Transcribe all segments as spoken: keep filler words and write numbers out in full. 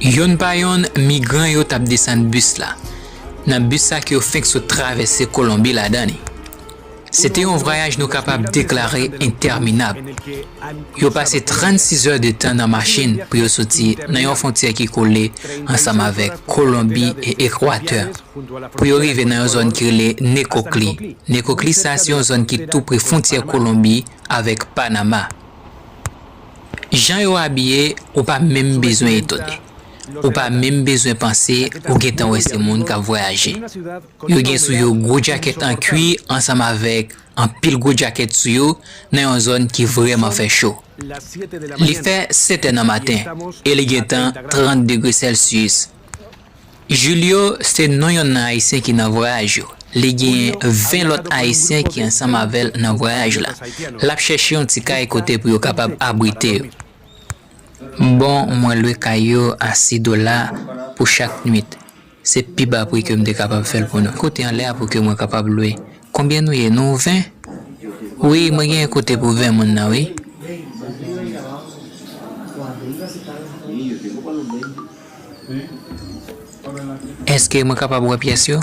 Yonn pa yonn, migran yo t ap desann bis la, nan bis sa ke yo fenk sot travèse Kolonbi ladan li. Se te yon vwayaj nou kapab deklare entèminab. Yo pase trannsis zè de tan nan machin pou yo soti nan yon fwontyè ki kole ansanm avèk Kolonbi e Ekwatè, pou yo rive nan yon zòn ki rele Nekokli. Nekokli sa se yon zòn ki tou pre fwontyè Kolonbi avèk Panama. Jan yo abiye, ou pa menm bezwen etone. Ou pa menm bezwen panse ou gentan wè se moun k ap vwayaje. Yo gen sou yo gwo djakèt an kwi ansanm avèk anpil gwo djakèt sou yo nan yon zòn ki vrèman fè cho. Li fè sèt è nan maten e li gentan trant degre Celsius. Julio se non yonn nan Ayisyen ki nan vwayaj yo. Li gen ven lòt Ayisyen ki ansanm avè l nan vwayaj la. L ap chèche yon ti kay kote pou yo kapab abrite yo. Bon, mwen lwe kay yo a sis dola pou chak nuit. Se pi ba pri ke m te kapab fè l pou nou. Kote anlè a pou ke mwen kapab lwe. Konbyen nou ye? Nou ven? Wi, mwen gen kote pou ven moun nan, wi. Èske mwen kapab wè pyès yo?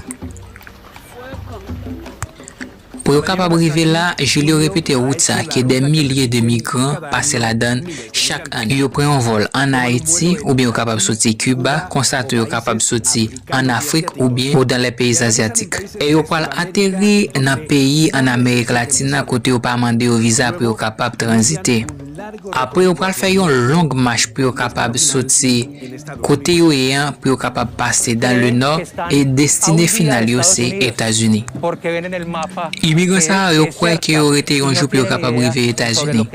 Pou yo kapab rive la, Julio repete wout sa ke dè milye de migran pase ladan l chak ane. Yo pran yon vòl ann Ayiti, oubyen yo kapab soti Kiba, konsa tou yo kapab soti ann Afrik oubyen o dan lè peyi azyatik. E yo pral ateri nan peyi ann Amerik Latin nan kote yo pa mande yo viza pou yo kapab tranzite. Apre yo pral fè yon long mach pou yo kapab soti kote yo ye an, pou yo kapab pase dan le nò e destine final yo se Etazini. Imigran sa yo, yo kwè ke yo rete yon jou pou yo kapab rive Etazini.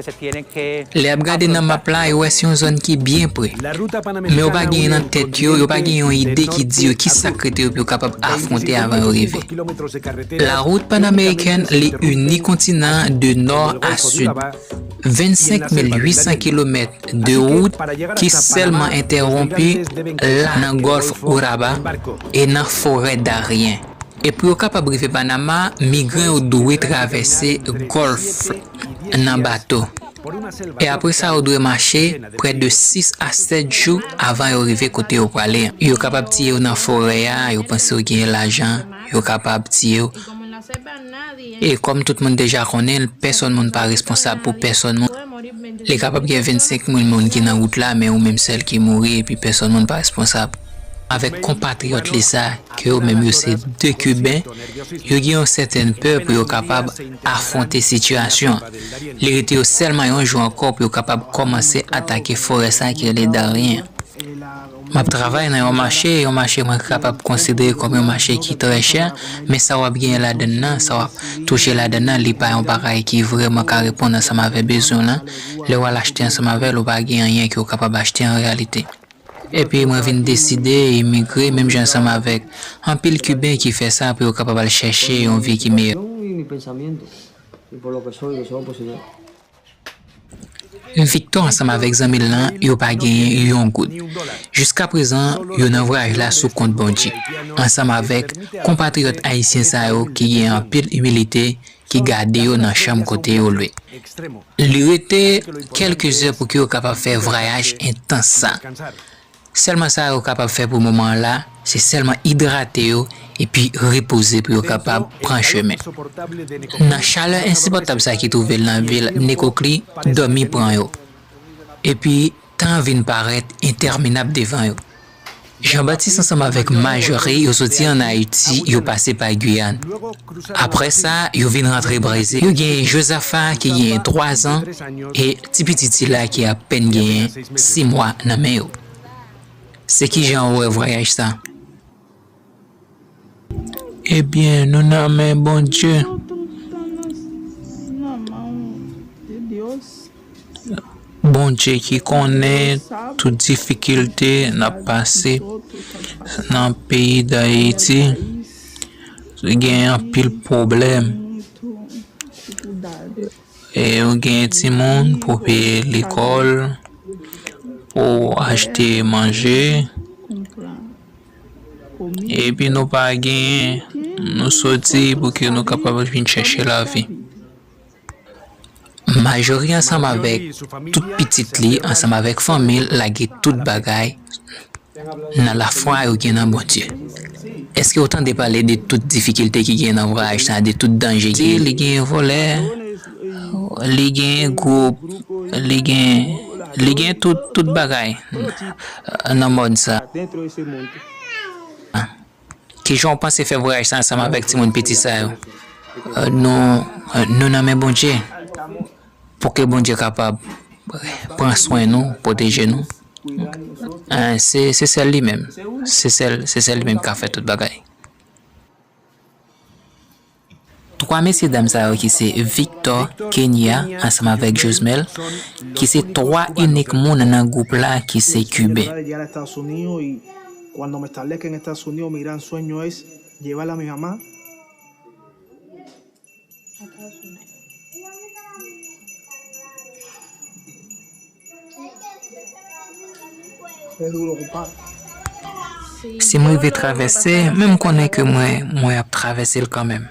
Lè y ap gade nan map la, yo wè se yon zòn ki byen pre. Men yo pa gen nan tèt yo, yo pa gen yon ide ki di yo ki sa k rete yo pou yo kapab afwonte avan yo rive. La route panaméricaine li ini kontinan an de nò a sid. Vennsenk mil uitsan kilomèt de wout ki sèlman entèwonpi la nan gòlf Urabá e nan forè Darien. E pou yo kapab rive Panama, migran yo dwe travèse gòlf nan bato. E apre sa, yo dwe mache prè de sis a sèt jou avan yo rive kote yo prale an. Yo kapab tiye w nan forè a, yo panse w genyen lajan, yo kapab tiye w. E kòm tout moun deja konnen l, pèsonn moun pa responsab pou pèsonn moun. Li kapab gen vennsenk mil moun ki nan wout la, men ou menm sèl ki mouri, epi pèsonn moun pa responsab. Avèk konpatriyòt li sa, ke yo menm yo se de Kiben, yo gen yon sètèn pè pou yo kapab afwonte sitiyasyon an. Li rete yo sèlman yon jou ankò pou yo kapab kòmanse atake forè sa ki rele Darien an. M ap travay nan yon mache, yon mache mwen kapab konsidere kòm yon mache ki trè chè, men sa w ap genyen ladann nan, sa w ap touche ladann nan, li pa yon bagay ki vrèman ka reponn ansanm avè bezwen w lan. Lè w al achte ansanm avè l, ou pa gen anyen ke w kapab achte an reyalite. Epi mwen vin deside imigre, menm jan ansanm avèk anpil Kiben ki fè sa pou yo kapab al chèche yon vi ki meyè. Victor ansanm avèk zanmi l lan, yo pa genyen yon goud. Jiskaprezan, yo nan vwayaj la sou kont Bondye, ansanm avèk konpatriyòt ayisyen sa yo ki gen anpil imilite, ki gade yo nan chanm kote yo lwe. Li rete kèlke zè pou ke yo kapab fè vwayaj entans sa. Sèlman sa yo kapab fè pou moman an la, se sèlman idrate yo epi repoze pou yo kapab pran chemen. Nan chalè ensipòtab sa ki twouve l nan vil Nekokli, dòmi pran yo. Epi, tan an vin parèt entèminab devan yo. Jean-Baptiste ansanm avèk Marjorie, yo soti ann Ayiti, yo pase pa Giyàn. Apre sa, yo vin rantre Brezil. Yo gen Josafa ki gen twa zan e ti pitit sila ki apèn gen sis mwa nan men yo. Se kijan ou wè vwayaj sa? Ebyen, nou nan men Bondye. Bondye ki konnen tout difikilte n ap pase nan peyi Dayiti. Gen anpil pwoblèm. E ou gen timoun pou peye lekòl, pou achte manje. Epi nou pa genyen, nou soti pou ke nou kapab vin chèche lavi. Majori ansanm avèk tout pitit li, ansanm avèk fanmi l, lage tout bagay nan lafwa yo gen nan Bondye. Èske w tande pale de tout difikilte ki gen nan vwayaj sa, de tout danje ki li gen vòlè, li gen gwoup, li gen, li gen tout, tout bagay nan mond sa. Kijan w panse fè vwayaj sa ansanm avèk timoun piti sa yo? Nou, nou nan men Bondye. Pou ke Bondye kapab pran swen nou, pwoteje nou. Eh, se, se sèl li menm. Se sèl, se sèl li menm ki ka fè tout bagay. Twa mesye dam sa yo ki se Victor, Kenya, ansanm avèk Josmel, ki se twa inik moun nan gwoup la ki se Kiben. Cuando me establezca en Estados Unidos, mi gran sueño es llevar a mi mamá. Si m rive travèse, men m konnen ke mwen, mwen ap travèse l kanmenm.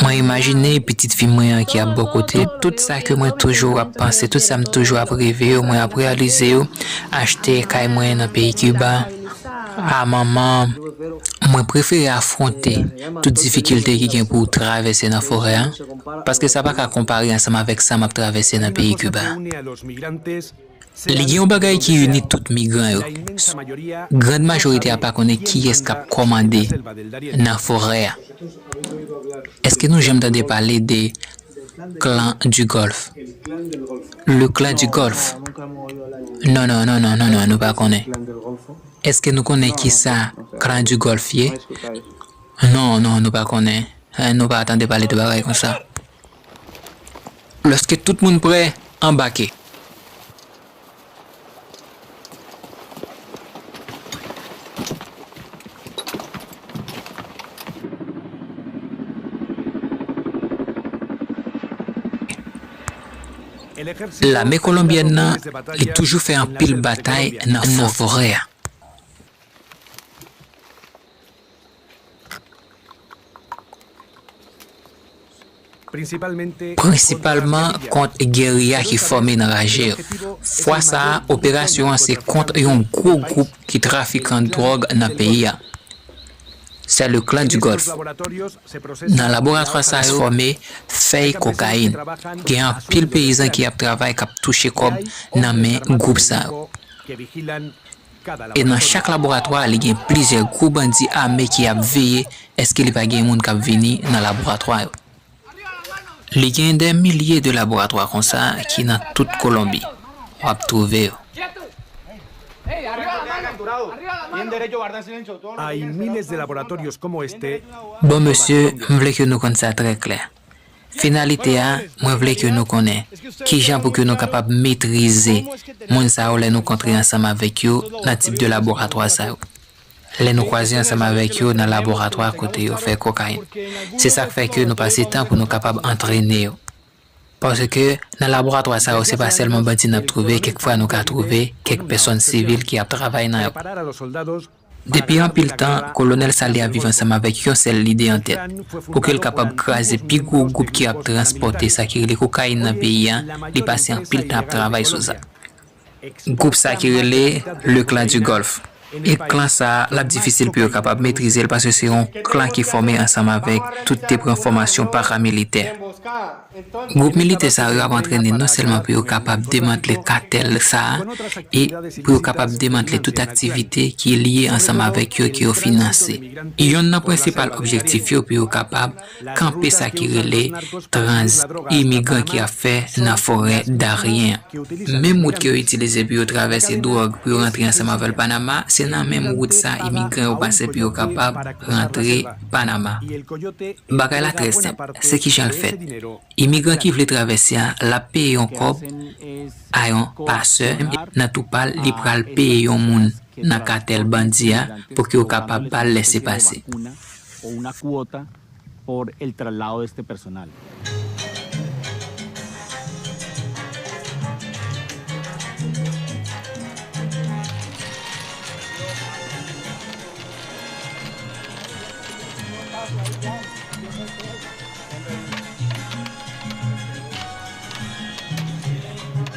Mwen imajine pitit fi mwen an ki ap bò kote. Tout sa ke mwen toujou ap panse, tout sa m toujou ap reve yo, mwen ap reyalize yo. Achte kay mwen nan peyi Kiba. A manman, mwen prefere afwonte tout difikilte ki gen pou w travèse nan forè a, paske sa pa ka konpare ansanm avèk sa m ap travèse nan peyi Kiba. Li gen yon bagay ki ini tout migran yo. Grand majorite a pa konnen kiyès k ap kòmande nan forè a. Èske nou janm tande pale de Clan du Golfe? Le Clan du Golfe? Non, non, non, non, non, non, nou pa konnen. Èske nou konnen ki sa Clan du Golfe ye? Non, non, nou pa konnen. Eh, nou pa tande pale de bagay konsa. Lòske tout moun prè, anbake. Lame kolonbyèn nan, li toujou fè anpil batay nan fò forè a. Prensipalman kont geriya ki fòme nan raje yo. Fwa sa a, operasyon an se kont yon gwo gwoup ki trafikan dwòg nan peyi a. C'est le Clan du Golfe. Nan laboratwa sa a fòme fèy kokayin. Gen anpil peyizan ki ap travay, k ap touche kòb nan men gwoup sa yo. E nan chak laboratwa, li gen plizyè gwo bandi ame ki ap veye èske li pa gen moun k ap vini nan laboratwa yo. Li gen dè milye de laboratwa konsa ki nan tout Kolonbi. W ap twouve yo. Hay miles de laboratorios como este. Bon, mesye, m vle ke nou konn sa trè klè. Finalite a, mwen vle ke nou konnen kijan pou ke nou kapab metrize moun sa yo lè nou kontre ansanm avèk yo nan tip de laboratwa sa yo. Lè nou kwaze ansanm avèk yo nan laboratwa kote yo fè kokayin. Se sa k fè ke nou pase tan pou nou kapab antrene yo. Paske nan laboratwa sa yo, se pa sèlman bandi n ap twouve, kèk fwa nou ka twouve kèk pèsòn sivil ki ap travay nan yo. Depi anpil tan, Kolonèl Salye ap viv ansanm avèk yon sèl lide an tèt, pou ke l kapab kraze pi gwo gwoup ki ap transpòte sa ki rele kokayin nan peyi a, li pase anpil tan ap travay sou sa. Gwoup sa ki rele Le Clan du Golfe. E klan sa a, l ap difisil pou yo kapab metrize l, paske se yon klan ki fòme ansanm avèk tout te pran fòmasyon paramilitè. Gwoup militè sa yo ap antrene non sèlman pou yo kapab demantle katèl sa a, e pou yo kapab demantle tout aktivite ki lye ansanm avèk yo, ke yo finanse. Yonn nan prensipal objektif yo pou yo kapab kanpe sa ki rele trans imigran ki ap fè nan forè Darien an. Menm wout ke yo itilize pou yo travèse dwòg pou yo rantre ansanm avè l Panama, se nan menm wout sa imigran yo pase pou yo kapab rantre Panama. Bagay la trè senp, se kijan l fèt. Imigran ki vle travèse a, l ap peye yon kòb a yon pasè, nan tou pa l, li pral peye yon moun nan katèl bandi a pou ke yo kapab ba l lèsepase. Por el traslado de este personal.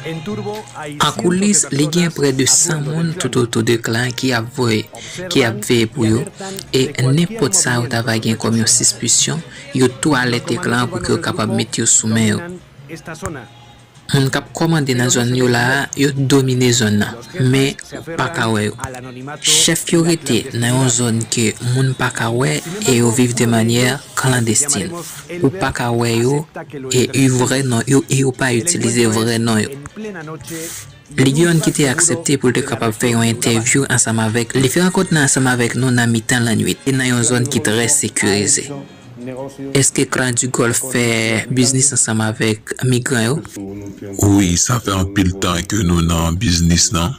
An koulis, li gen prè de san moun toutotou de Klan ki ap voye, ki ap veye pou yo, e nenpòt sa yo ta va gen kòm yon sispisyon, yo tou alète Klan an pou ke yo kapab mete yo sou men yo. Moun k ap kòmande nan zòn yo la a, yo domine zòn nan, men ou pa ka wè yo. Chèf yo rete nan yon zòn ke moun pa ka wè e yo viv de manyè klandestin. Ou pa ka wè yo e yo vrè non yo, e yo pa itilize vrè non yo. Li gen youn ki te aksepte pou l te kapab fè yon entèvyou ansanm avèk, li fè rankont nan ansanm avèk nou nan mitan lannwit, e nan yon zòn ki trè sekirize. Èske Klan di Gòlf fè biznis ansanm avèk migran yo? Wi, sa fè anpil tan ke nou nan biznis lan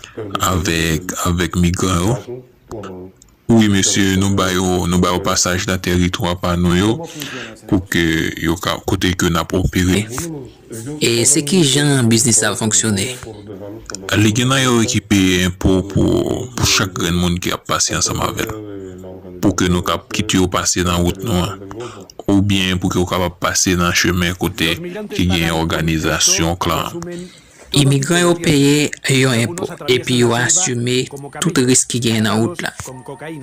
avèk, avèk migran yo. Wi, mesye, nou ba yo, nou ba yo pasaj nan tèritwa pa nou yo, pou ke yo ka, kote ke n ap opere. E se ki jan biznis sa ap fonksyone? Li gen nan yo ki peye enpo pou, pou chak grenn moun ki ap pase ansanm avè l, pou ke nou ka kite yo pase nan wout nou an, oubyen pou ke yo kapab pase nan chemen kote ki gen òganizasyon Klan an. Imigran yo peye yon enpo, epi yo asime tout risk ki genyen nan wout la.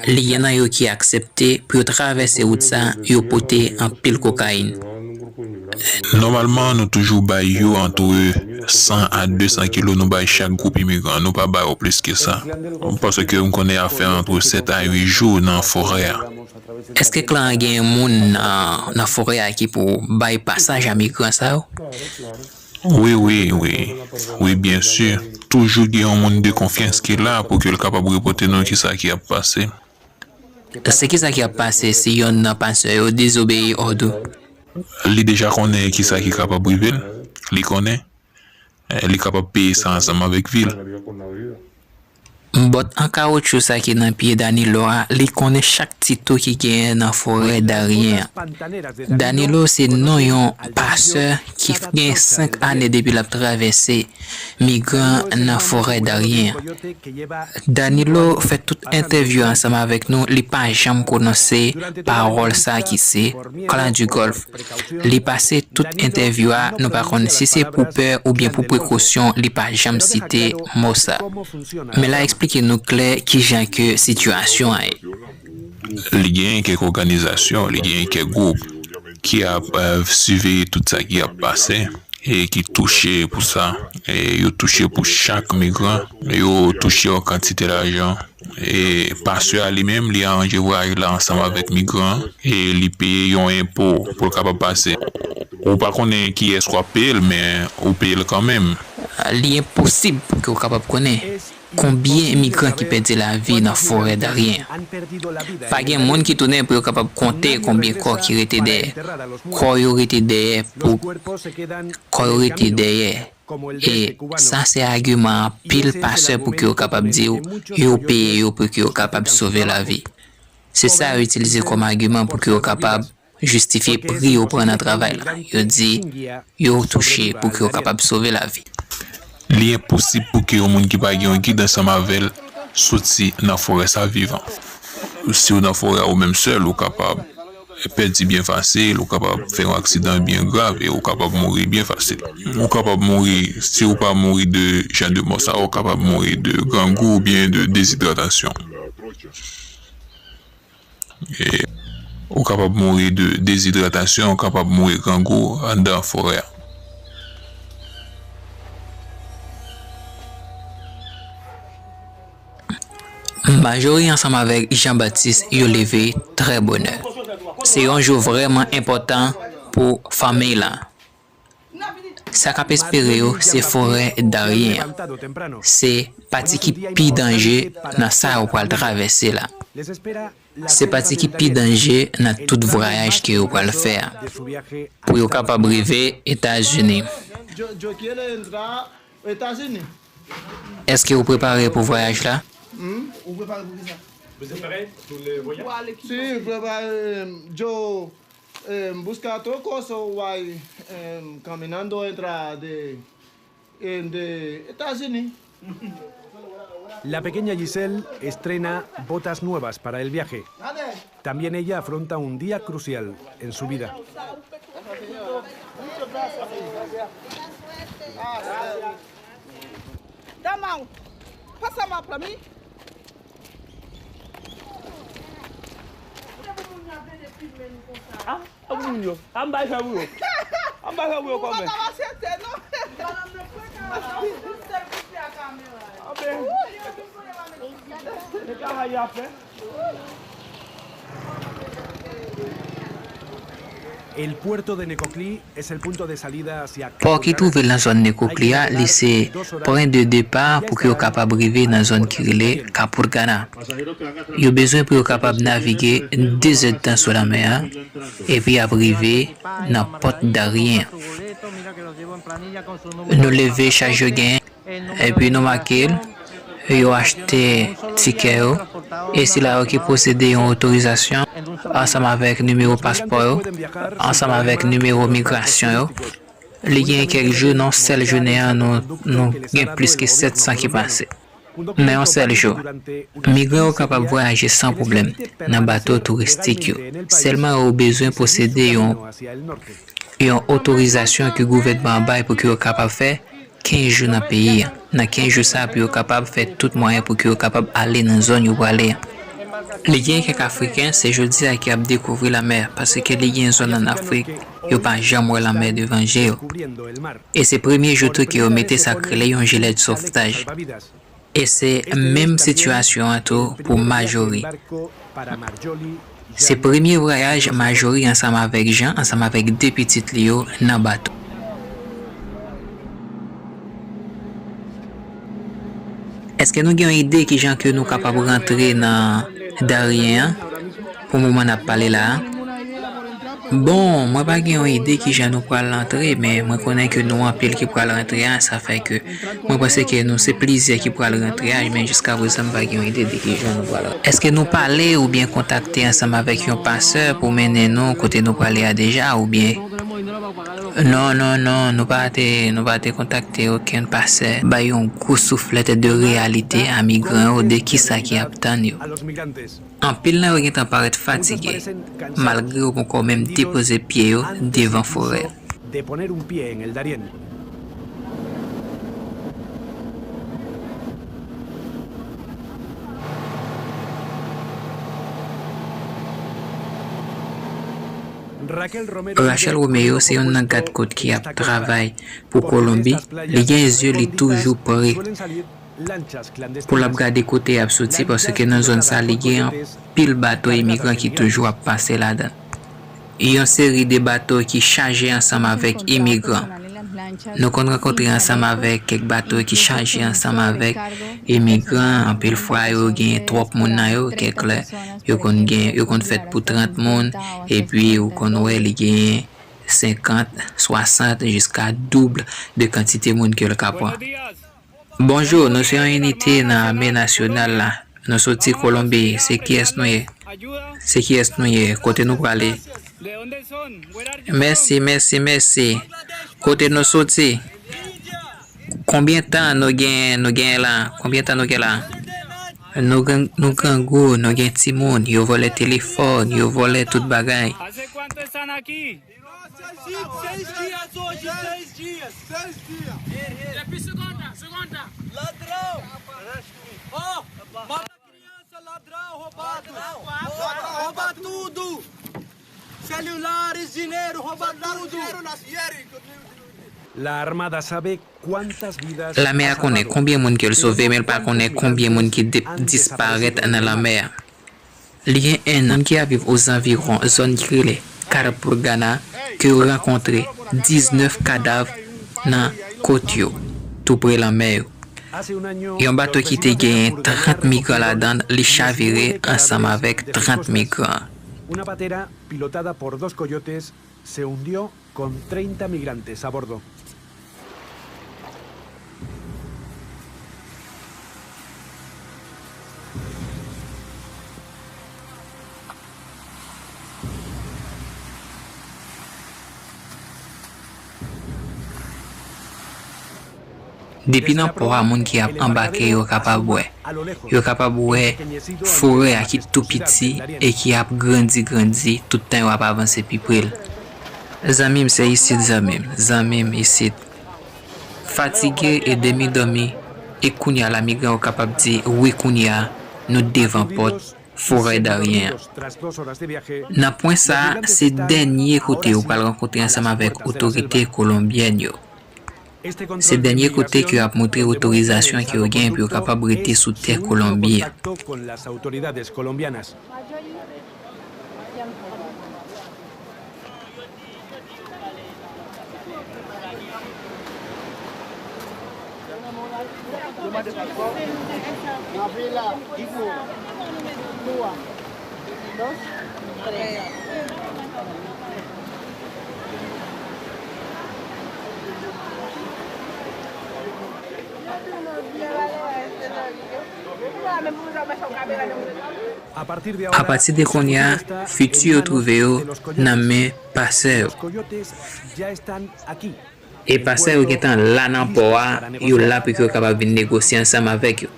Li gen nan yo ki aksepte pou yo travèse wout sa, yo pote anpil kokayin. Nòmalman, nou toujou bay yo antre san a de san kilo, nou bay chak gwoup imigran, nou pa ba yo plis ke sa. Paske m konnen y ap fè antre sèt a uit jou nan forè a. Èske Klan an gen moun nan, nan forè a ki pou bay pasaj a migran sa yo? Wi, wi, wi. Wi, byen si. Toujou gen yon moun de konfyans ki la pou ke l kapab repote nou kisa ki ap pase. Se kisa ki ap pase si yonn nan pastè yo dezobeyi òd ou? Li deja konnen kisa ki kapab rive l. Li konnen. Eh, li kapab peye sa ansanm avèk vi l. Bòt an kawotchou sa ki nan pye Danilo a, li konnen chak ti twou ki genyen nan forè Darien an. Danilo se non yon pastè ki gen senk ane depi l ap travèse migran nan forè Darien an. Danilo fè tout entèvyou ansanm avèk nou, li pa janm pwononse pawòl sa ki se Clan du Golfe. Li pase tout entèvyou a, nou pa konn si se pou pè oubyen pou prekosyon, li pa janm site mo sa. Men l a eksplike nou klè kijan ke sitiyasyon an ye. Li genyen kèk òganizasyon, li genyen kèk gwoup ki ap, eh, siveye tout sa ki ap pase e ki touche pou sa. E yo touche pou chak migran, yo touche yon kantite lajan. E pastè a li menm, li aranje vwayaj la ansanm avèk migran an, e li peye yon enpo pou l kapab pase. Ou pa konnen kiyès w ap peye l, men ou peye l kanmenm. Li enposib pou ke w kapab konnen konbyen migran ki pèdi lavi nan forè Darien an. Pa gen moun ki tounen pou yo kapab konte konbyen kò ki rete dèyè. Kò yo rete dèyè pou, kò yo rete dèyè. E sa se agiman anpil pastè pou ke yo kapab di w, yo peye yo pou ke yo kapab sove lavi. Se sa yo itilize kòm agiman pou ke yo kapab jistifye pri yo pran nan travay la. Yo di yo touche pou ke yo kapab sove lavi. Li enposib pou ke yon moun ki pa gen yon gid ansanm avè l soti nan forè sa vivan. Si w nan forè a ou menm sèl, ou kapab pèdi byen fasil, ou kapab fè yon aksidan byen grav e ou kapab mouri byen fasil. Ou kapab mouri, si ou pa mouri de jan de mò sa, ou kapab mouri de grangou oubyen de dezidratasyon. E ou kapab mouri de dezidratasyon, ou kapab mouri grangou anndan forè a. Majori ansanm avèk Jean-Baptiste yo leve trè bonè. Se yon jou vrèman enpòtan pou fanmiy la. Sa k ap espere yo se forè Darien an. Se pati ki pi danje nan sa yo pral travèse la. Se pati ki pi danje nan tout vwayaj ke yo pral fè a, pou yo kapab rive Etazini. Èske ou prepare pou vwayaj la? Si, prepare, yo, eh, busca todo cosa, guay, eh, caminando entra de, eh, de Estados Unidos. La pequeña Giselle estrena botas nuevas para el viaje. También ella afronta un día crucial en su vida. Muchas gracias. Ah, sí. Damau, pasa m ap pran mi. Ah, ah, moun yo. Ah, m bay fè pou yo. Ah, m bay fè pou yo kòmè. Ou pa ka aksepte, non. Ah, ben. Se travay y ap fè. El puerto de Necoclí es el punto de salida hacia Pò ki twouve l nan zòn Necoclí a, li se pwen de depa pou ke yo kapab rive nan zòn ki rele Capurganá. Yo bezwen pou yo kapab navige de zèdtan sou lanmè a, epi y ap rive nan pòt Darien an. Nou leve chaj yo genyen. Epi nou make l, yo achte tikè yo, e sila yo ki posede yon otorizasyon ansanm avèk nimewo paspò yo, ansanm avèk nimewo migrasyon yo. Li gen kèk jou, nan sèl jounen an, nou, nou gen plis ke sèt san ki pase. Nan yon sèl jou, migran yo kapab vwayaje san pwoblèm nan bato touristik yo. Sèlman yo bezwen posede yon, yon otorizasyon ke gouvènman an bay pou ke yo kapab fè kenz jou nan peyi a. Nan kenz jou sa a, pou yo kapab fè tout mwayen pou ke yo kapab ale nan zòn yo prale a. Li gen kèk Afriken, se jodi a ke y ap dekouvri lanmè, paske li gen zòn ann Afrik, yo pa janm wè lanmè devan je yo. E se premye jou tou ke yo mete sa k rele yon jilèt sovtaj. E se menm sitiyasyon an tou pou Majori. Se premye vwayaj Majori ansanm avèk Jan, ansanm avèk de pitit li yo nan bato. Èske nou gen yon ide kijan ke nou kapab rantre nan Darien an pou moman n ap pale la a? Bon, mwen pa gen yon ide kijan nou pral rantre, men mwen konnen ke nou anpil ki pral rantre a, sa fè ke mwen panse ke nou se plizyè ki pral rantre a, men jiskaprezan m pa gen yon ide de kijan nou pral rantre. Èske nou pale oubyen kontakte ansanm avèk yon pasè pou mennen nou kote nou prale a deja, oubyen? Non, non, non, nou pa te, nou pa te kontakte okenn pasè. Bay yon gwo souflèt de reyalite a migran yo de kisa ki ap tann yo. Anpil nan yo gentan parèt fatige, malgre yo poko menm depoze pye yo devan forè. De poner un pie en el Darién. Rachel Romeo se youn nan gad kot ki ap travay pou Kolonbi. Li gen zye li toujou pre pou l ap gade kote y ap soti, paske nan zòn sa, li gen anpil bato imigran ki toujou ap pase ladan. Yon seri de bato ki chaje ansanm avèk imigran. Nou konn rankontre ansanm avèk kèk bato ki chaje ansanm avèk imigran. Anpil fwa, yo gen twòp moun nan yo. Kèk lè, yo konn gen, yo konn fèt pou trant moun. Epi, ou konn wè, li gen senkant, swasant, jiska doub de kantite moun ke l ka pran. Bonjou, nou se yon inite nan ame nasyonal la. Nou soti Kolonbi. Se kiyès nou ye? Se kiyès nou ye? Kote nou prale? Mèsi, mèsi, mèsi. Kote nou soti? Konbyen tan nou gen, nou gen la? Konbyen tan nou gen la? Nou gen, nou grangou, nou gen timoun, yo vòlè telefòn, yo vòlè tout bagay. Seis dias hoje, seis dias. Seis dias. Repite segunda, segunda. Ladrão. Ó, mata criança, ladrão, roubado. Ladrão. Rouba tudo. Celulares, dinheiro, rouba tudo. La Armada sabe cuántas vidas. Lame a konnen konbyen moun ke l sove, men l pa konnen konbyen moun ki de-, disparèt nan lanmè a. Li gen en an, moun ki ap viv ozanviwon zòn ki rele Carpurgana ke yo rankontre diznèf kadav nan kot yo, tou pre lanmè yo. Yon bato ki te genyen trant migran ladan l, li chavire ansanm avèk trant migran. Una patera pilotada por dos coyotes se hundió con treinta migrantes a bordo. Depi nan pò a, moun ki ap anbake yo kapab wè. Yo kapab wè forè a ki tou piti e ki ap grandi, grandi, tout tan yo ap avanse pi pre l. Zanmi m, se isit, zanmi m. Zanmi m, isit. Fatige e demi dòmi, E kounye a la, migran yo kapab di, wi, kounye a, nou devan pòt forè Darien an. Nan pwen sa a, se dènye kote yo pral rankontre ansanm avèk otorite kolonbyèn yo. Se dènye kote ke y ap montre otorizasyon ke yo gen pou yo kapab rete sou tè Kolonbi an. Apati de kounye a, fiti yo twouve yo nan men pasè yo. E pasè yo gentan la nan pò a, yo la pou ke yo kapab vin negosye ansanm avèk yo.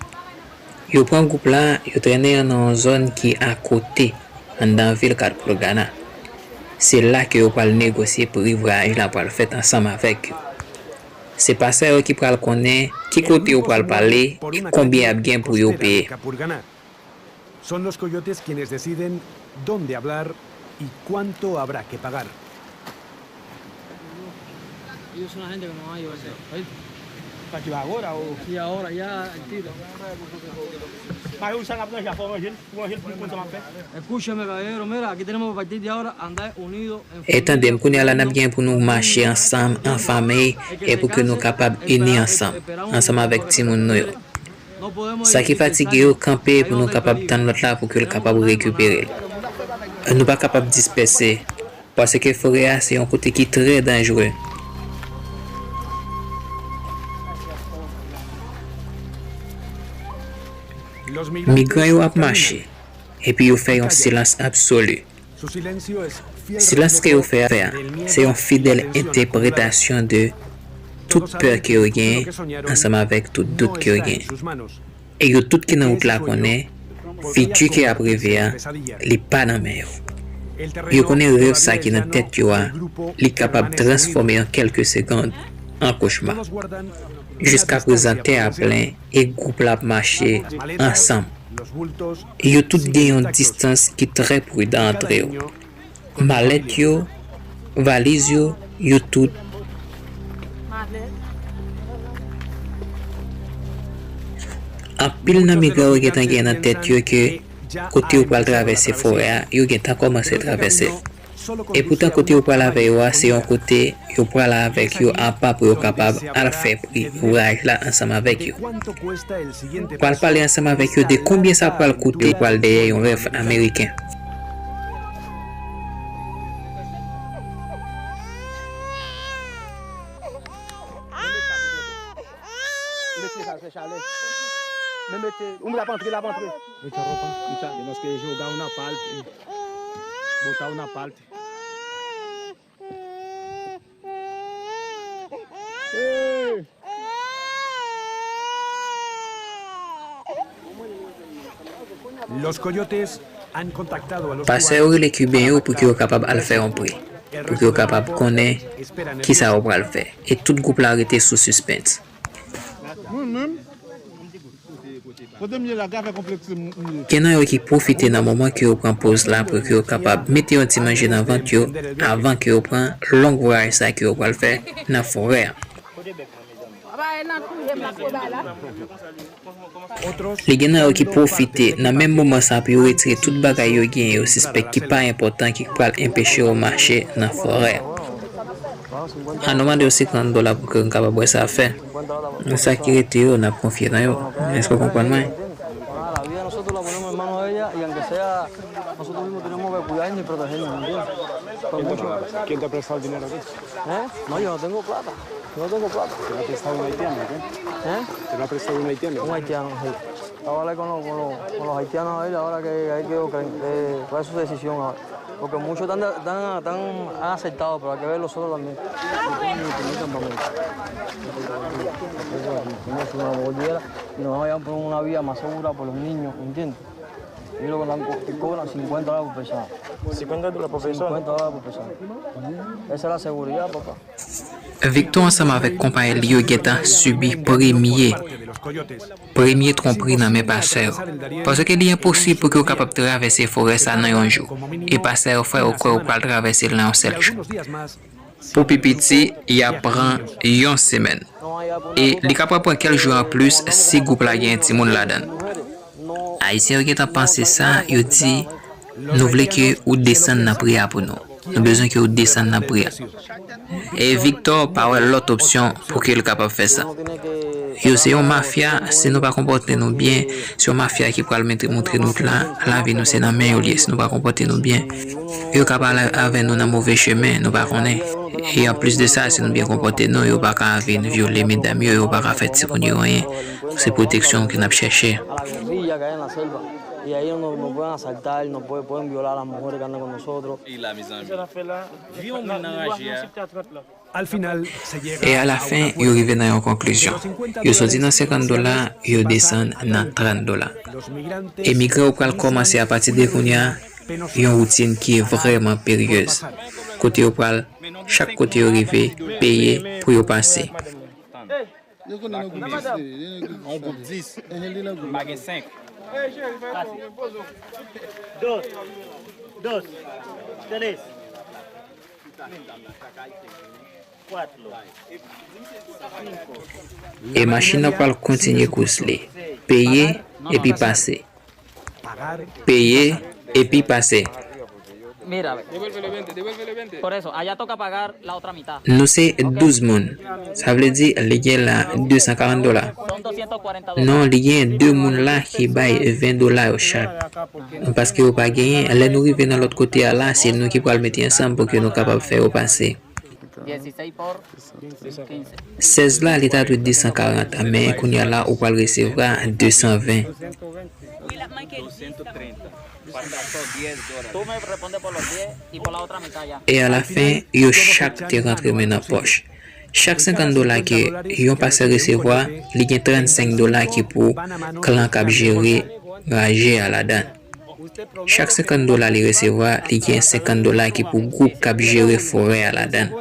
Yo pran gwoup la, yo trennen yo nan yon zòn ki akote, anndan vil Cat Pulgana. Se la ke yo pral negosye pri vwayaj la pral fèt ansanm avèk yo. Se pasè yo ki pral konnen ki kote yo pral pale e konbyen y ap gen pou yo peye. Son los coyotes quienes deciden dónde hablar y cuánto habrá que pagar. Ellos son la gente que nos van a llevar. ¿Oíste? ¿Para que va ahora o? Sí, ahora, ya al tiro. Escúchame, caballero, mira, aquí tenemos que partir de ahora, andar unidos en... E tande m, kounye a la n ap gen pou nou mache ansanm, an fanmi, e pou ke nou kapab ini ansanm, ansanm avèk timoun nou yo. Sa ki fatige yo kanpe pou nou kapab tann lòt la pou ke l kapab rekipere l. Nou pa kapab dispèse, paske forè a se yon kote ki trè danjere. Migran yo ap mache, epi yo fè yon silans absoli. Silans ke yo fè a, se yon fidèl entèpretasyon de tout pè ke yo genyen ansanm avèk tout dout ke yo genyen. E yo tout ki nan wout la konnen fiti ke ap rive a, li pa nan men yo. Yo konnen rèv sa ki nan tèt yo a, li kapab transfòme an kèlke segonn an kochma. Jiskaprezan tè a plen e gwoup la ap mache ansanm. Yo tout gen yon distans ki trè pridan antre yo. Malèt yo, valiz yo, yo tout. Anpil nan migran yo gentan gen nan tèt yo ke kote yo pral travèse forè a, yo gentan kòmanse travèse l. Epoutan, kote yo pral avè yo a, se yon kote yo pral avèk yo apa pou yo kapab al fè pri vwayaj la ansanm avèk yo. Pral pale ansanm avèk yo de konbyen sa pral koute, pral dèyè yon rèv ameriken. Mete sa, se chalè. Men mete, ou m ap antre, l ap antre. Mucha ropa, mucha, yo nos que yo una parte. Botar una parte. Los coyotes han contactado a los... Pasè yo rele Kiben yo pou ke yo kapab al fè yon pri, pou ke yo kapab konnen kisa yo pral fè. E tout gwoup la rete sou sispens. Mwen menm, kote m ye la, gade konplekse m ye. Gen nan yo ki pwofite nan moman ke yo pran poz la pou ke yo kapab mete yon ti manje nan vant yo avan ke yo pran long vwayaj sa ke yo pral fè nan forè a. Li gen nan yo ki pwofite nan menm moman sa pou yo retire tout bagay yo genyen yo sispèk ki pa enpòtan ki pral enpeche yo mache nan forè a. An nou mande yo senkant dola pou ke n kapab wè sa fè. Sa ki rete yo, n ap konfye nan yo. Èske w konprann mwen? Nosotros mismos tenemos que cuidarnos y protegernos, ¿me entiendes? Por mucho. ¿Quién te ha prestado el dinero a ti? ¿Eh? No, yo no tengo plata. Yo no tengo plata. Te lo ha prestado un haitiano, ¿ok? ¿Eh? Te lo ha prestado un haitiano, ¿ok? Un haitiano, sí. Estaba hablando con los, con los, con los haitianos ahí, ahora que hay que, eh, cuál es su decisión ahora. Porque muchos están, están, están aceptados, pero hay que ver los otros también. Tenemos una mordida y nos vamos a llevar por una vía más segura por los niños, ¿entiendes? Y lo que dan co-, te cobran cincuenta dólares por persona. Cincuenta dólares por persona. Cincuenta dólares por persona. Esa es la seguridad, papá. Victor ansanm avèk konpayèl li yo gentan sibi premye Premye twonpri nan men pasè yo. Paske li enposib pou ke w kapab travèse forè sa nan yon jou. E pasè yo fè w kwè w pral travèse l nan yon sèl jou. Pou pi piti, y ap pran yon semèn. E li kapab pran kèk jou anplis si gwoup la gen timoun ladan l. Ayisyen yo gentan panse sa, yo di, nou vle ke ou desann nan pri a pou nou. Nou bezwen ke ou desann nan pri a. E Victor pa wè lòt opsyon pou ke l kapab fè sa. Yo se yon mafya, si nou pa konpòte nou byen, se yon mafya ki pral mete, montre nou la, lavi nou se nan men yo l ye, si nou pa konpòte nou byen. Yo ka pale avè nou nan move chemen, nou pa konnen. E anplis de sa, si nou byen konpòte nou, yo pa ka vin vyole medam yo, yo pa ka fè timoun yo anyen. Se pwoteksyon ke n ap chèche. Y ahí nos, nos pueden asaltar, nos pueden, pueden violar a las mujeres que andan con nosotros. E la, mezanmi. Vye yon moun nan raje a. Al final, se llega a un acuerdo. E alafen, yo rive nan yon konklizyon. Yo soti nan senkant dola, yo desann nan trant dola. Emigran yo pral kòmanse apati de kounye a yon woutin ki vrèman peryez. Kote yo pral, chak kote yo rive, peye pou yo pase. Yo konnen nan gwoup dis li, li nan gwoup. On gwoup dis. Enhen, li nan gwoup. M pa gen senk. Dos, dos, tres, cuatro, cinco. E machin nan pral kontinye kous li. Peye, epi pase. Peye, epi pase. Mira, ve. Por eso, allá toca pagar la otra mitad. Nou se douz moun. Sa vle di, li gen la de san karant dola. Non, li gen de moun la ki bay ven dola yo chak. Paske yo pa genyen, lè nou rive nan lòt kote a la, se nou ki pral mete ansanm pou ke nou kapab fè yo pase. Sèz la, li ta dwe de san karant, men kounye a la, ou pral resevwa de san ven. E alafen, yo chak te rantre men nan pòch. Chak senkant dola ke yon pasè resevwa, li gen trannsenk dola ki pou klan k ap jere raje a ladan. Chak senkant dola li resevwa, li gen senkant dola ki pou gwoup k ap jere forè a ladan.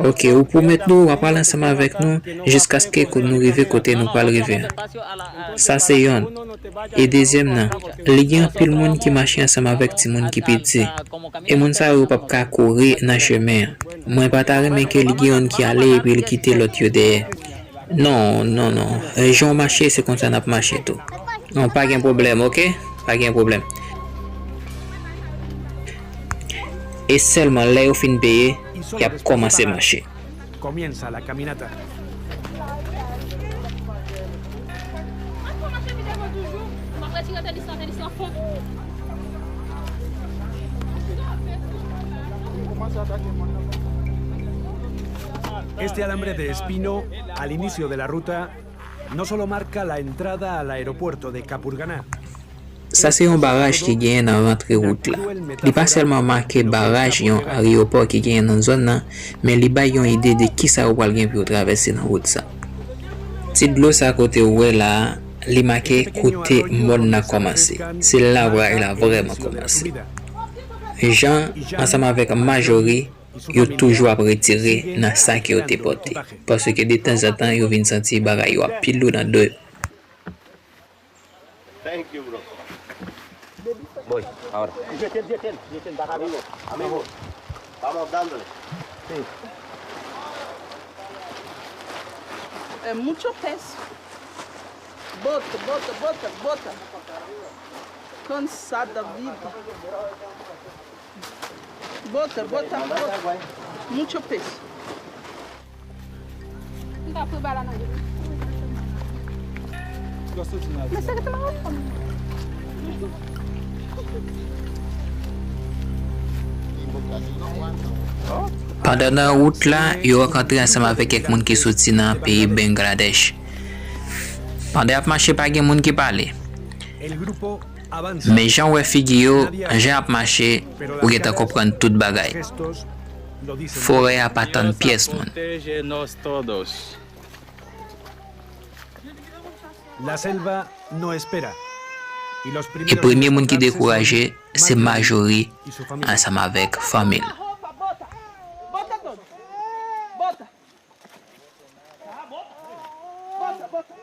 Oke, ou pwomèt nou w ap al ansanm avèk nou jiskaske nou rive kote nou pral rive an. Sa se yonn. E dezyèm nan, li gen anpil moun ki mache ansanm avèk timoun ki piti. E moun sa yo p ap ka kouri nan chemen an. Mwen pa ta renmen ke li gen yonn ki ale epi l kite lòt yo dèyè. Non, non, non. E, jan w mache, se konsa n ap mache tou. Non, pa gen pwoblèm, oke? Pa gen pwoblèm. E sèlman lè yo fin peye, y ap kòmanse mache. Comienza la caminata. Este alambre de espino al inicio de la ruta no solo marca la entrada al aeropuerto de Capurganá. Sa se yon baraj ki genyen nan rantre wout la. Li pa sèlman make baraj yon ayewopò ki genyen nan zòn nan, men li bay yon ide de kisa ou pral gen pou yo travèse nan wout sa. Ti dlo sa kote ou wè la a, li make kote mòn nan kòmanse. Se la baraj la vrèman kòmanse. Jan, ansanm avèk Majori, yo toujou ap retire nan sa ke yo te pote. Paske detanzantan, yo vin santi bagay yo ap pi lou nan do yo. Thank you, bro. Voy, ahora. Dieciocho, dieciocho, dieciocho, baja vivo. Amigo, vamos dándole. Sí. Eh, mucho peso. Bota, bota, bota, bota. Cansada vida. Bota, bota, bota. Mucho peso. Pandan nan wout la, yo rankontre ansanm avèk kèk moun ki soti nan peyi Bangladesh. Pandan y ap mache, pa gen moun ki pale. Men jan w wè figi yo, jan y ap mache, ou gentan konprann tout bagay. Forè a pa tann pyès moun. La selva no espera. E premye moun ki dekouraje, se Majori ansanm avèk fanmi l. Bota, bota. Bota, bota.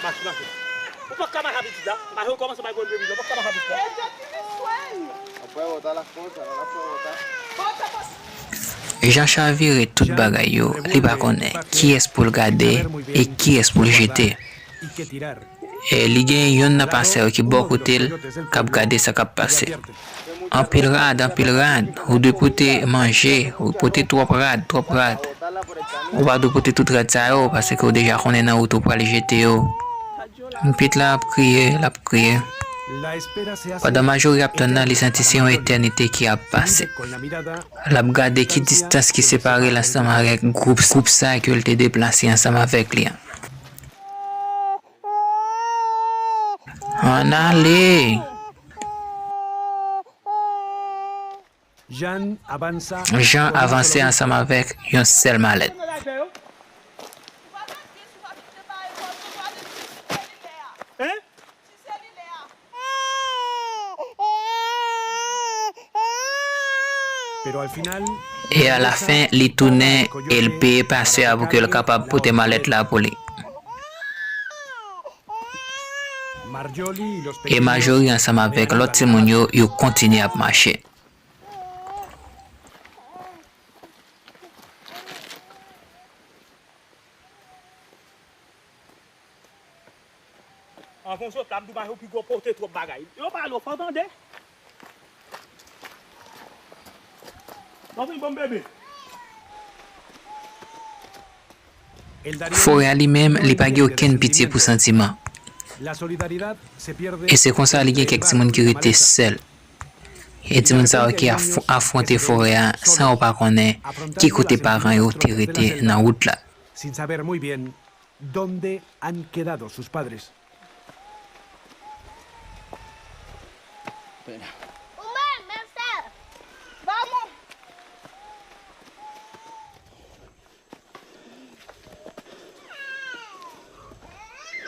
Ou p ap ka mache avèk pitit la. Mache ou kòmanse bay pwoblèm, ou p ap ka mache avèk pitit la. Jan chavire tout bagay yo, li pa konnen kiyès pou l gade e kiyès pou l jete. E li gen youn nan pasè yo ki bò kote l k ap gade sa k ap pase. Anpil rad, anpil rad. Ou dwe pote manje, ou pote twòp rad, twòp rad. Ou pa dwe pote tout rad sa yo, paske ou deja konnen nan wout ou pral jete yo. Pitit la ap kriye, l ap kriye. Pandan Majori ap tann nan, li santi se yon etènite ki ap pase. L ap gade ki distans ki separe l ansanm avèk gwoup, gwoup sa ke l te deplase ansanm avèk li an. Ann ale! Jan avanse ansanm avèk yon sèl malèt. E alafen, li tounen e l peye pasè a pou ke l kapab pote malèt la pou li. E Majori ansanm avèk lòt timoun yo, yo kontinye ap mache. Anvan w sot la, m di w mache w pi gwo pote twòp bagay. Yo pale w fò tande. Ann vin ban m bebe. Forè a li menm, li pa gen okenn pitye pou santiman. E se konsa li gen kèk timoun ki rete sèl. E timoun sa yo ki af-, afwonte forè a san yo pa konnen ki kote paran yo te rete nan wout la. Sin saber muy bien dónde han quedado sus padres.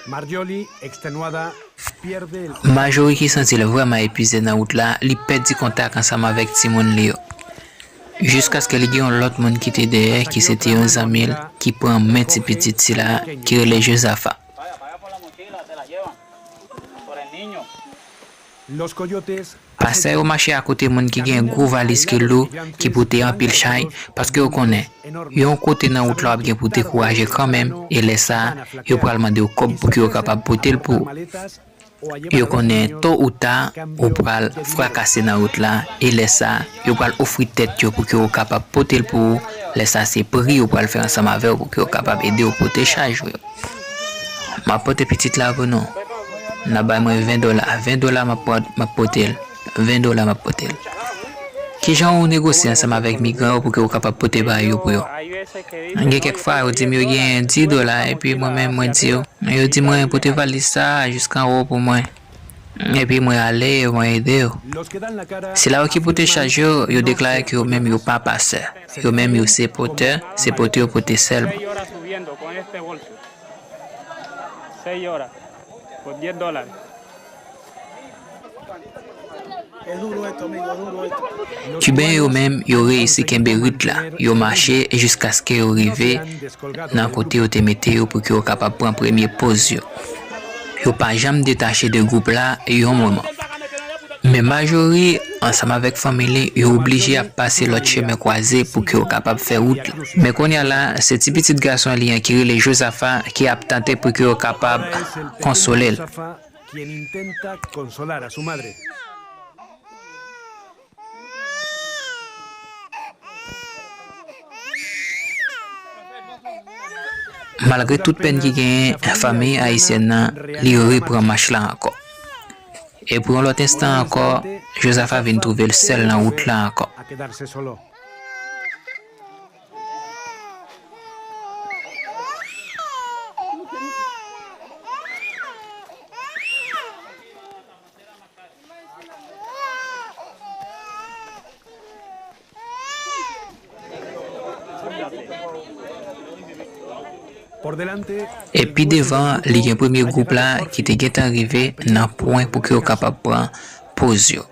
Marjorie, extenuada, pierde el. Majori ki santi l vrèman epuize nan wout la, li pèdi kontak ansanm avèk timoun li yo. Jiskaske li gen yon lòt moun ki te dèyè, ki se te yon zanmi l, ki pran men ti pitit sila, ki rele Jozafa. Pasè yo mache akote moun ki gen gwo valiz ki lou, ki pote anpil chay, paske yo konnen yon kote nan wout la w ap gen pou dekouraje kanmenm, e lè sa a, yo pral mande w kòb pou ke yo kapab pote l pou ou. Yo konnen to ou ta, ou pral frakase nan wout la, e lè sa a, yo pral ofri tèt yo pou ke yo kapab pote l pou ou. Lè sa a, se pri yo pral fè ansanm avè w pou ke yo kapab ede w pote chaj ou yo. M ap pote pitit la pou nou. N ap bay mwen ven dola. Ven dola m ap pran, m ap pote l. Ven dola m ap pote l. Kijan ou negosye ansanm avèk migran yo pou ke ou kapab pote bagay yo pou yo? Gen kèk fwa, yo di m yo gen dis dola, epi mwen menm, mwen di yo, yo di mwen pote valiz sa a jiskanwo pou mwen. Epi mwen ale, mwen ede yo. Sila yo ki pote chaj yo, yo deklare ke yo menm yo pa pasè. Yo menm yo se pòtè, se pote yo pote sèlman. Kiben yo menm, yo reyisi kenbe rit la. Yo mache jiskaske yo rive nan kote yo te mete yo pou ke yo kapab pran premye poz yo. Yo pa janm detache de gwoup la yon moman. Men Majori, ansanm avèk fanmi li, yo oblije ap pase lòt chemen kwaze pou ke yo kapab fè wout la. Men kounye a la, se ti pitit gason li an ki rele Jozafa ki ap tante pou ke yo kapab konsole l. Malgre tout pèn ki genyen, fanmi ayisyèn nan, li repran mach la ankò. E pou yon lòt enstan ankò, Jozafa vin twouve l sèl nan wout la ankò. E pi devan, li gen premye gwoup la ki te gentan rive nan pwen pou ke yo kapab pran poz yo.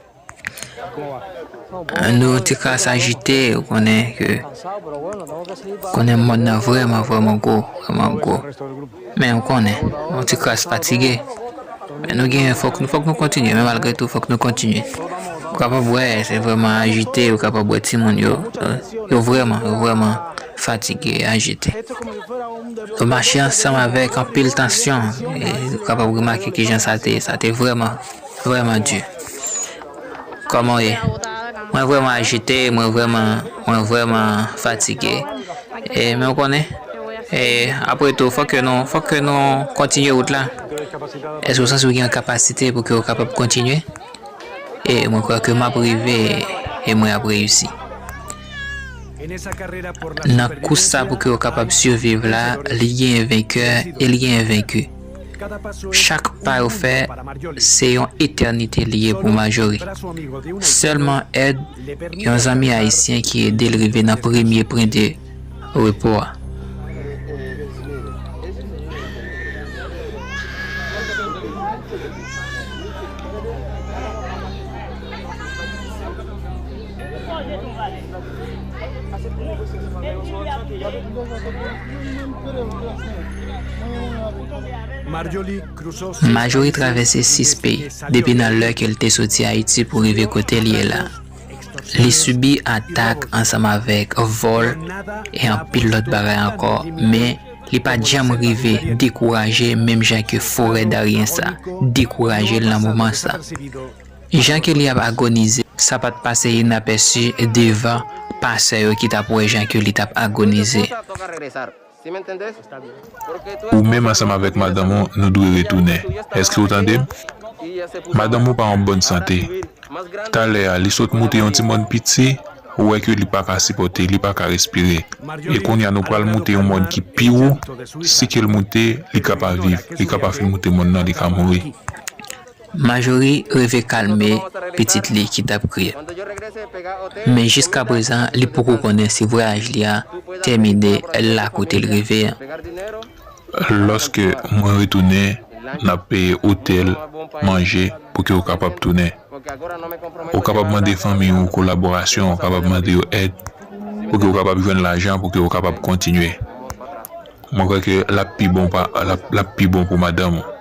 Nou ti kras ajite, ou konnen ke, konnen mòn nan vrèman, vrèman gwo, vrèman gwo. Men ou konnen, nou ti kras fatige. Men nou gen, fòk, fòk nou kontinye, men malgre tou, fòk nou kontinye. Ou kapab wè, se vrèman ajite, ou kapab wè timoun yo, yo vrèman, yo vrèman fatige, ajite. Nou mache ansanm avèk anpil tansyon, e ou kapab remake kijan sa te, sa te vrèman, vrèman di. Kòman w ye? Mwen vrèman ajite, mwen vrèman, mwen vrèman fatige. E, men w konnen, e, apre tou, fòk ke nou, fòk ke nou kontinye wout la. Èske w santi w gen kapasite pou ke w kapab kontinye? E mwen kwè ke m ap rive e mwen ap reyisi. Nan kous sa pou ke w kapab siviv la, li gen venkè e li gen venki. Chak pa yo fè, se yon etènite li ye pou Marjorie. Sèlman èd yon zanmi ayisyen ki ede l rive nan premye pwen de repo a. Marjorie travèse sis peyi depi nan lè ke l te soti Ayiti pou rive kote l ye la. Li sibi atak ansanm avèk vòl e anpil lòt bagay ankò, men li pa t janm rive dekouraje menm jan ke forè daryen sa dekouraje l nan moman sa. Jan ke li ap agonize, sa pa t pase inapèsi devan pastè yo ki t ap wè jan ke li t ap agonize. Ou menm ansanm avèk madanm ou, nou dwe retounen. Èske w tande m? Madanm ou pa an bòn sante. Talè a, li sot moute yon ti mòn piti, ou wè ke li pa ka sipòte, li pa ka respire. E kounye a, nou pral moute yon mòn ki pi wo. Si ke l moute, li ka pa viv, li ka pa fin moute mòn nan, li ka mouri. Majori rive kalme pitit li ki t ap kriye. Men jiskaprezan, li poko konnen si vwayaj li a tèmine la kote l rive an. Lòske mwen retounen, n ap peye otèl, manje, pou ke w kapab tounen. Ou kapab mande fanmi w kolaborasyon, ou kapab mande yo èd, pou ke w kapab jwenn lajan, pou ke w kapab kontinye. Mwen kwè ke l ap pi bon pa, l ap, l ap pi bon pou madanm ou.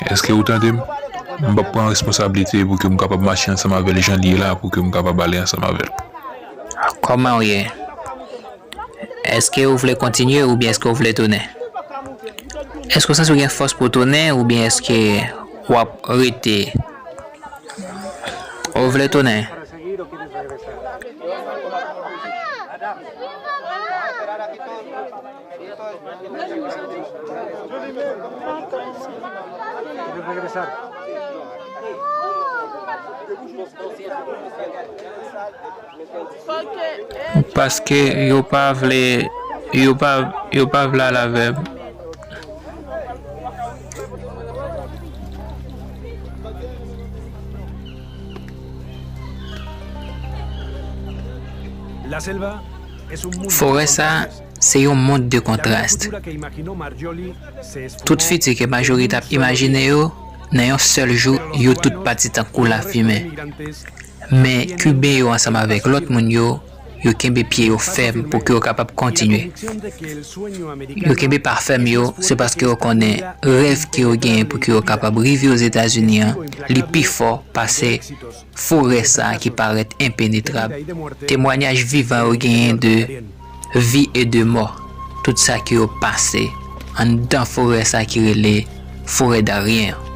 Èske ou tande m? M p ap pran responsablite pou ke m kapab mache ansanm avè l jan li ye la, pou ke m kapab ale ansanm avè l. Kòman w ye? Èske w vle kontinye oubyen èske w vle tounen? Èske w santi w gen fòs pou w tounen oubyen èske w ap rete? Ou vle tounen? Paske yo pa vle, yo pa, yo pa vle al avè m. Forè sa, se yon mond de kontrast. Tout fiti ke Majori t ap imajine yo, nan yon sèl jou, yo tout pati tankou lafimen. Men Kiben yo ansanm avèk lòt moun yo, yo kenbe pye yo fèm pou ke yo kapab kontinye. Yo kenbe pa fèm yo, se paske yo konnen rèv ke yo genyen pou ke yo kapab rive Ozetazini an, li pi fò pase forè sa ki parèt enpenetrab. Temwanyaj vivan yo genyen de vi e de mò. Tout sa ke yo pase anndan forè sa ki rele forè daryen an.